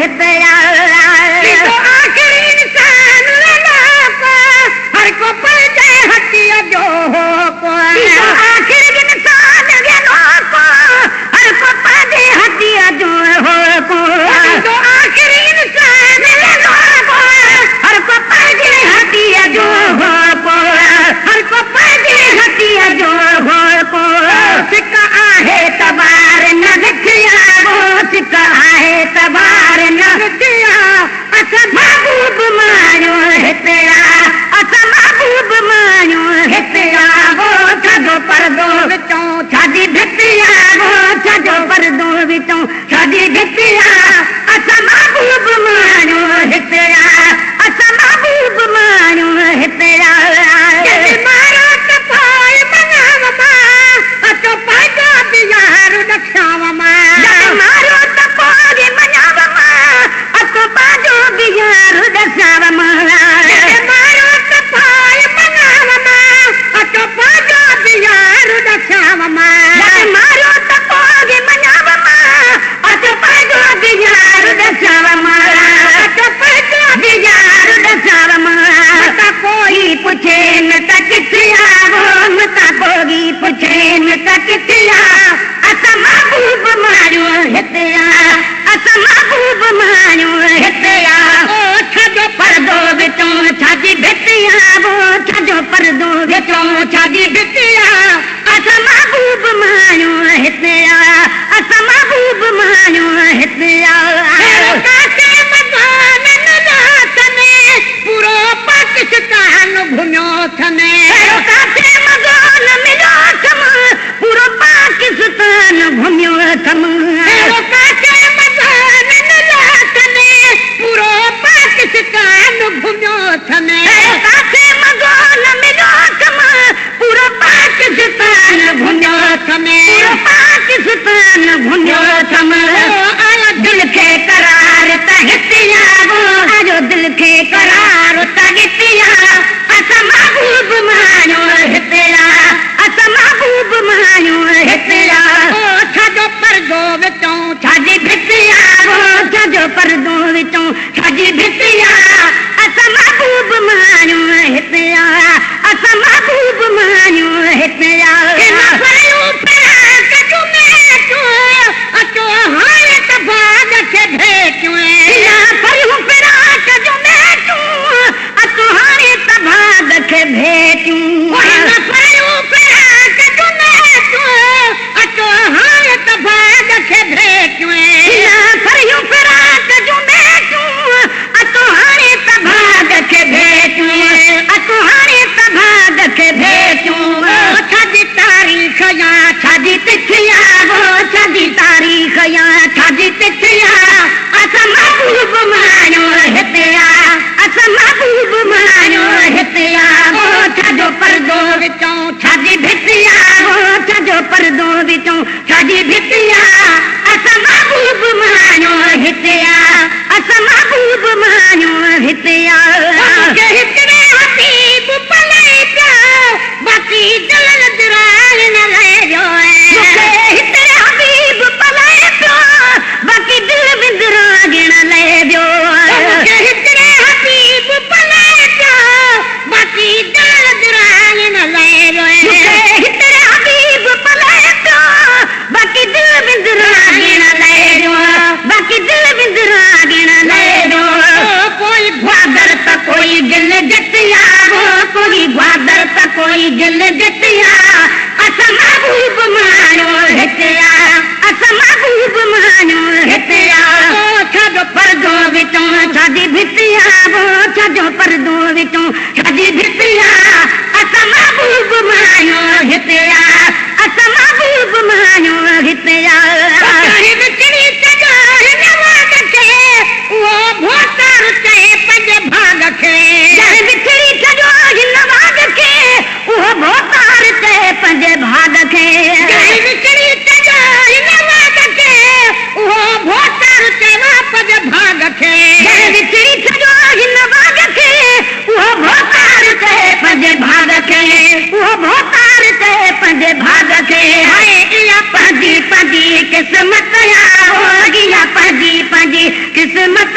هتي آ. ٿيندو آخر انسان لوڪ، هر ڪو پنهنجي هٽيء جو هوڪو. ٿيندو آخر انسان لوڪ، هر ڪو پنهنجي هٽيء جو هوڪو. ٿيندو آخر انسان لوڪ، هر ڪو پنهنجي هٽيء جو هوڪو. هر ڪو پنهنجي هٽيء جو هوڪو. سڪ آهي ته وار نه وکيا، سڪ آهي ته وار نه وکيا. اسان محبوب ماڻيو هتي آ، اسان محبوب ماڻيو هتي آ. ڇا جو پردو وچون ڇا جي ڀت آ، ڇا جو پردو وچون ڇا جي ڀت آ. اسان محبوب ماڻيو هتي آ، اسان محبوب ماڻيو هتي آ. جڏهن مارو ته پوءِ مڱاو مان، اچو پنهنجو به يار ڏکياو مان. جڏهن مارو ته پوءِ مڃاو مان، اچو پنهنجو به يار ڏساو مان. جڏهن مارو ته پوءِ مڱاو مان، اچو پنهنجو به يار ڏساو مان. جڏهن مارو ته پوءِ مڃاو مان، اچو پنهنجو به يار ڏساو مان. اچو پنهنجو به يار ڏساو مان. متان ڪوئي پڇي نه ته ڪٿي آ، متان ڪوئي پڇي نه ته ڪٿي آ. اسان محبوب ماڻيو هتي آ، اسان محبوب ماڻيو هتي آ. ڇا جو پردو وچون ڇا جي ڀت آ، ڇا جو پردو وچون ڇا جي ڀت آ. اسان محبوب ماڻيو هتي آ، اسان محبوب ماڻيو هتي آ. ڪاٿي مزو نه مليو اٿن، پورو پاڪستان گهميو اٿن. ڪاٿي مزو نه مليو اٿم، پورو پاڪستان گهميو اٿم. ڪاٿي مزو نه مليو اٿن، پورو پاڪستان گهميو اٿن. ڪاٿي مزو نه مليو اٿم، پورو پاڪستان گهميو اٿم. پورو پاڪستان گهميو اٿم. آيو دل کي قرار ته هتي آ، آيو دل کي قرار ته هتي آ. اسان محبوب ماڻيو هتي آ، اسان محبوب ماڻيو هتي آ. ڇا جو پردو وچون ڇا جي ڀت آ، ڇا جو پردو وچون ڇا جي ڀت آ. اسان محبوب ماڻيو هتي آ، اسان محبوب ماڻيو هتي آ. فريون فراق جون ميچون، اچو هاڻي ته باغ کي ڀيٽيون. فريون فراق جون ميچون، اچو هاڻي ته باغ کي ڀيٽيون. فريون فراق جون ميچون، اچو هاڻي ته باغ کي ڀيٽيون. فريون فراق جون ميچون، اچو هاڻي ته باغ کي ڀيٽيون. اچو هاڻي ته باغ کي ڀيٽيون. ڇا جي تاريخ يا ڇا جي تٿ آ، ڇا جي تاريخ يا ڇا جي تٿ آ. اسان محبوب ماڻيو هتي آ، اسان محبوب ماڻيو هتي آ. ڇا جو پردو وچون ڇا جي ڀت آ، ڇا جو پردو وچون ڇا جي ڀت آ. اسان محبوب ماڻيو هتي آ، اسان محبوب ماڻيو هتي آ. مون کي هڪڙي حبيب پلئي پيو، باقي دل دراڻ نه لهي ويو. مون کي هڪڙي حبيب پلئي پيو، باقي دل وندراڳڻ لهي ويو. مون کي هڪڙي حبيب پلئي پيو، باقي دل دراڻ نه لهي ويو. مون کي هڪڙي حبيب پلئي پيو، باقي دل وندراڳڻ لهي ويو. باقي دل وندراڳڻ لهي ويو. ڪوئي گوادر ته ڪوئي گل جتيا، ڪوئي گوادر ته ڪوئي گل جتيا. اسان محبوب ماڻيو هتي آ، اسان محبوب ماڻيو هتي آ. ڇا جو پردو وچون ڇا جي ڀت آ، ڇا جو پردو وچون ڇا جي ڀت آ. اسان محبوب ماڻيو هتي آ، اسان محبوب ماڻيو هتي آ. وچڙي ڇڏيو هن واڳ کي، اهو ڀوتار چئي پنهنجي ڀاڳ کي. جنهن وچڙي ڇڏيو هن واڳ کي، اهو ڀوتار چئي پنهنجي ڀاڳ کي. جنهن وچڙي ڇڏيو هن واڳ کي، اهو ڀوتار چئي پنهنجي ڀاڳ کي. جنهن وچڙي ڇڏيو هن واڳ کي، اهو ڀوتار چئي پنهنجي ڀاڳ کي. اهو ڀوتار چئي پنهنجي ڀاڳ کي. هاءِ اها پنهنجي پنهنجي قسمت آ، اها پنهنجي پنهنجي قسمت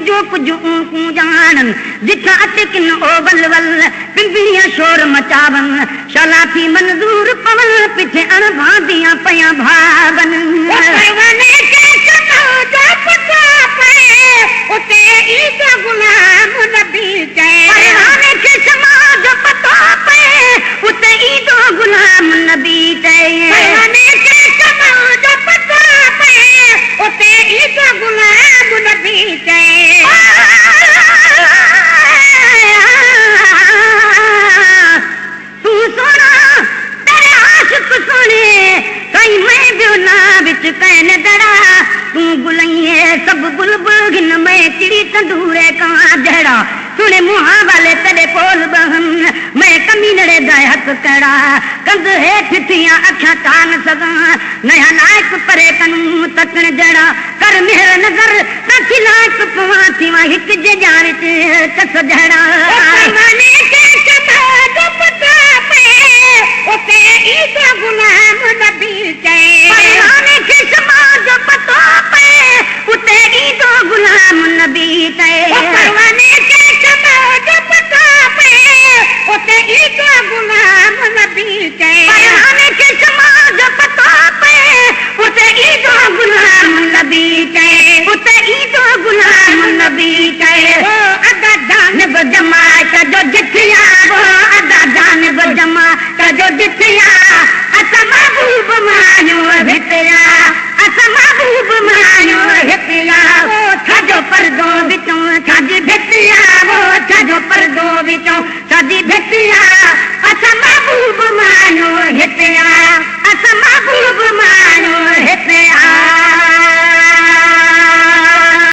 جو ڪجهه اون ڄاڻن، جتان اٽڪن او ول ول، پنبڻيان شور مچاون، شالا ٿي منظور پون، پڇي اڻ ڀانديان پيان ڀاون. پرواني کي شمع جو پتو پئي، اتي ايندو غلام نبي چئي. پرواني کي شمع جو پتو پئي، اتي ايندو غلام نبي چئي. پرواني کي شمع جو پتو پئي، اتي ايندو غلام نبي چئي. تون سونا تيري عاشق سونے، سائين میں ٻيو نا وچ ڪين دڙا. تون گلئين سڀ بلبل گهن، میں چڙي تندوري ڪان جهڙا. سڻي منهن والي تيڏي ڪول ٻهن، میں ڪمينڙي دا حق ڪهڙا. ڪنڌ هيٺ ٿيان اکيان چان سگهان، نيا لائق پري ڪنون تڪڻ جهڙا. ڪر مهر نظر تان ٿي لائق پوان، ٿيوان هڪ جي ڄاڻ چس جهڙا. پرواني کي شمع جو پتو پئي، اتي ايندو غلام نبي چئي. پرواني کي شمع جو پتو پئي، اتي ايندو غلام نبي چئي. پرواني کي شمع جو پتو پئي، اتي ايندو غلام نبي چئي. پرواني کي شمع جو پتو پئي، اتي ايندو غلام نبي چئي. اتي ايندو غلام نبي چئي. او ادا جانب جماعت جو جٿيا، وہ ادا جانب جماعت جو جٿيا، اسان محبوب مايون ڀتيا، اسان محبوب مايون هتيا. ڇا جو پردو وچون ڇا جي ڀتيا، وہ ڇا جو پردو وچون ڇا جي ڀتيا.